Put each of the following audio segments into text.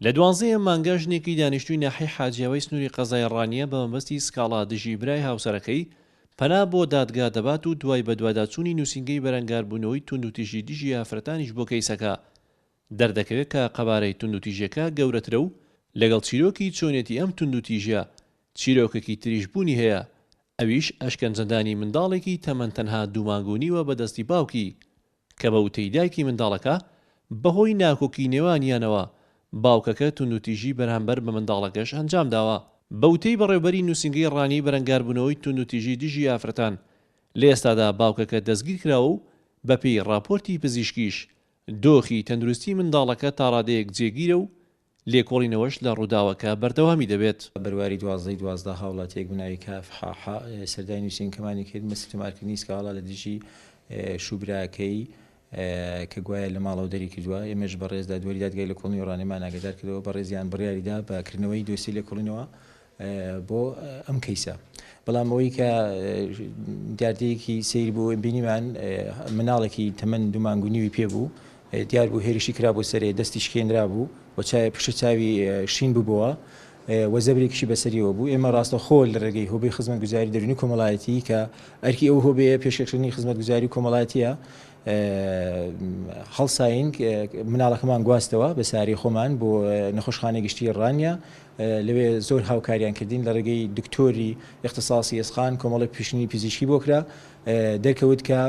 لە دوانزەی ئەم مانگە ژنێکی دانیشتووی ناحیەی حاجیاوای سنووری قەزای ڕانیە بە مەبەستی سکاڵا دژی برای هاوسەرەکەی پەنا بۆ دادگا دەبات و دوای بەدواداچوونی نووسینگەی بەرەنگاربوونەوەی توندوتیژی دژی ئافرەتانیش بۆ کەیسەکە دەردەکەوێت کە قەبارەی توندوتیژیەکە گەورەترە و لەگەڵ چیرۆکی چۆنیەتی ئەم توندوتیژیە چیرۆکێکی تریش بوونی هەیە ئەویش ئەشکەنجەدانی منداڵێکی تەمەن تەنها دوو مانگ و نیوە بە دەستی باوکی کە بە وتەی دایکی منداڵەکە، بەهۆی ناکۆکی نێوانیانەوە باوکەکە توندوتیژی بەرامبەر بە منداڵەکەش ئەنجامداوە. بە وتەی بەڕێوبەری نوسینگەی ڕانیەی بەرەنگاربوونەوەی توندوتیژی دژی ئافرەتان، لە ئێستادا باوکەکە دەستگیرکراوە و بەپێی ڕاپۆرتی پزیشکیش دۆخی تەندروستی منداڵەکە تاڕادەیەک جێگیرە و لێکۆڵینەوەش لە ڕووداوەکە بەردەوامی دەبێت. بەرواری 12 ی 12 هاوڵاتیەک بە ناوی کاف حا حا سەردانی نووسینگەکەمانی کرد مەستی تۆمارکردنی سکاڵا لە دژی شووبراکەی کە گوایە لە ماڵەوە دەری کردووە، ئێمەش بەڕێز دادوەری دادگای لێکۆڵینەوەی ڕانیەمان ئاگادار کردەوە، بەڕێزیان بڕیاری دا بە کردنەوەی دۆسیەی لێکۆڵینەوە بۆ ئەم کەیسە. بەڵام ئەوەی کە دیاردەیەکی سەیر بوو بینیمان مناڵێکی تەمەن دوو مانگ و نیوی پێ بوو دیار بوو هێرشی کرابوو سەرێ دەستی شکێنرابوو و چای پشت چاوی شین ببووە و زەبرێکیشی بەسەریەوە بوو ئێمە ڕاستەخۆ لە ڕێگەی هۆبەی خزمەتگوزاری دەروونی کۆمەڵایەتی کە ئەرکی ئەو هۆبەیە پێشکەشکردنی خزمەتگوزاری کۆمەڵایەتیە هەڵساین مناڵەکەمان گواستەوە بە ساری خۆمان بۆ نەخۆشخانەی گشتی ڕانیە لەوێ زۆر هاوکاریان کردین لە ڕێگەی دکتۆری ئیختساسی ئێسقان کۆمەڵێک پشکنینی پزیشکی بۆ کرا دەرکەوت کە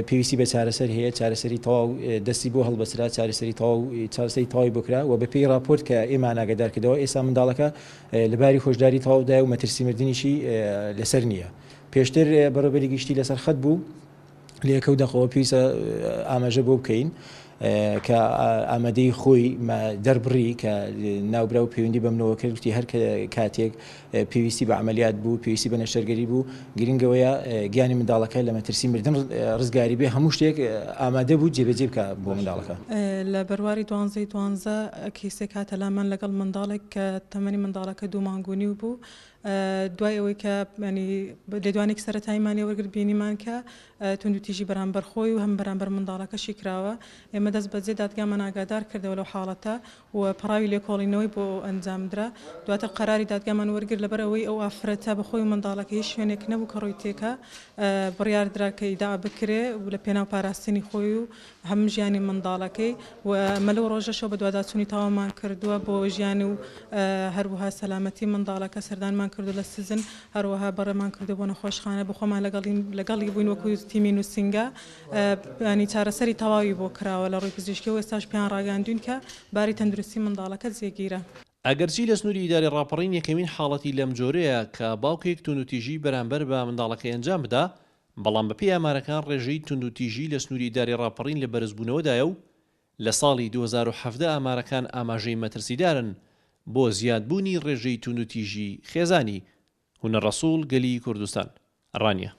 پێویستی بە چارەسەر هەیە چارەسەری تەواو دەستی بۆ هەڵبەسرا چارەسەری تەواو چارەسەری تەواوی بۆ کرا و بەپێی ڕاپۆرت کە ئێمان ئاگادار کردەوە ئێستا منداڵەکە لەباری هۆشداری تەواودایە و مەترسی مردنیشی لەسەر نییە پێشتر بەڕێوەبەری گشتی لەسەر خەت بوو لە یەکە و دەقەوە پێویستە ئاماژە بۆ بکەین کە ئامادەی خۆی دەربڕی کە ناوبراو پەیوەندی بە منەوە کرد وتی هەر کاتێک پێویستی بە عملیات بوو پێویستی بە نەشتەرگەری بوو گرنگەوەیە گیانی منداڵەکە لە مەترسی مردن ڕزگاری بێ هەموو شتێک ئامادە بوو جێبەجێ بکە بۆ منداڵەکە. لە بەرواری دوانزەی دوانزە کەیسێک هاتە لامان لەگەڵ منداڵێک کە تەمەنی منداڵەکە دوو مانگ و نیو بوو دوای ئەوەی کە ینی لێدوانێکی سەرەتاییمان لێ وەرگرت بینیمان کە توندوتیژی بەرامبەر خۆی و هەم بەرامبەر منداڵەکەشی کراوە ئێمە دەست بەجێ دادگامان ئاگادار کردەوە لەو حاڵەتە و پەڕاوی لێکۆڵینەوەی بۆ ئەنجامدرا دواتر قەراری دادگامان وەرگرت لەبەر ئەوەی ئەو ئافرەتە بە خۆی و منداڵەکەی هیچ شوێنێک نەبوو کە ڕووی تێکا بڕیار درا کە ئیداع بکرێ و لە پێناو پاراستنی خۆی و هەم ژیانی منداڵەکەی و ئەمە لەو ڕۆژەشەوە بەدواداچوونی تەواومان کردووە بۆ ژیانی و هەروەها سەلامەتی منداڵەکە سەردانمان کردو لە سجن هەروەها بەڕێمان کردو بۆ نەخۆشخانە بۆ خۆمان لەگەڵی لەگەڵی بووین وەکو تیمی نووسینگە ینی چارەسەری تەواوی بۆ کراوە لە ڕووی پزیشکی و ئێستاش پێیان ڕاگەیاندوین کە باری تەندروستی منداڵەکە جێگیرە. ئەگەرچی لە سنووری ئیدارەی ڕاپەڕین یەکەمین حاڵەتی لەمجۆرەیە کە باوکێک توندوتیژی بەرامبەر بە منداڵەکەی ئەنجام بدا، بەڵام بەپێی ئامارەکان ڕێژەی توندوتیژی لە سنووری ئیدارەی ڕاپەڕین لە بەرزبوونەوەدایە و لە ساڵی 2017 ئامارەکان ئاماژەی مەترسیدارن بۆ زیادبوونی ڕێژەی توندوتیژی خێزانی. هونەر ڕەسوڵ، گەلی کوردستان. ڕانیە.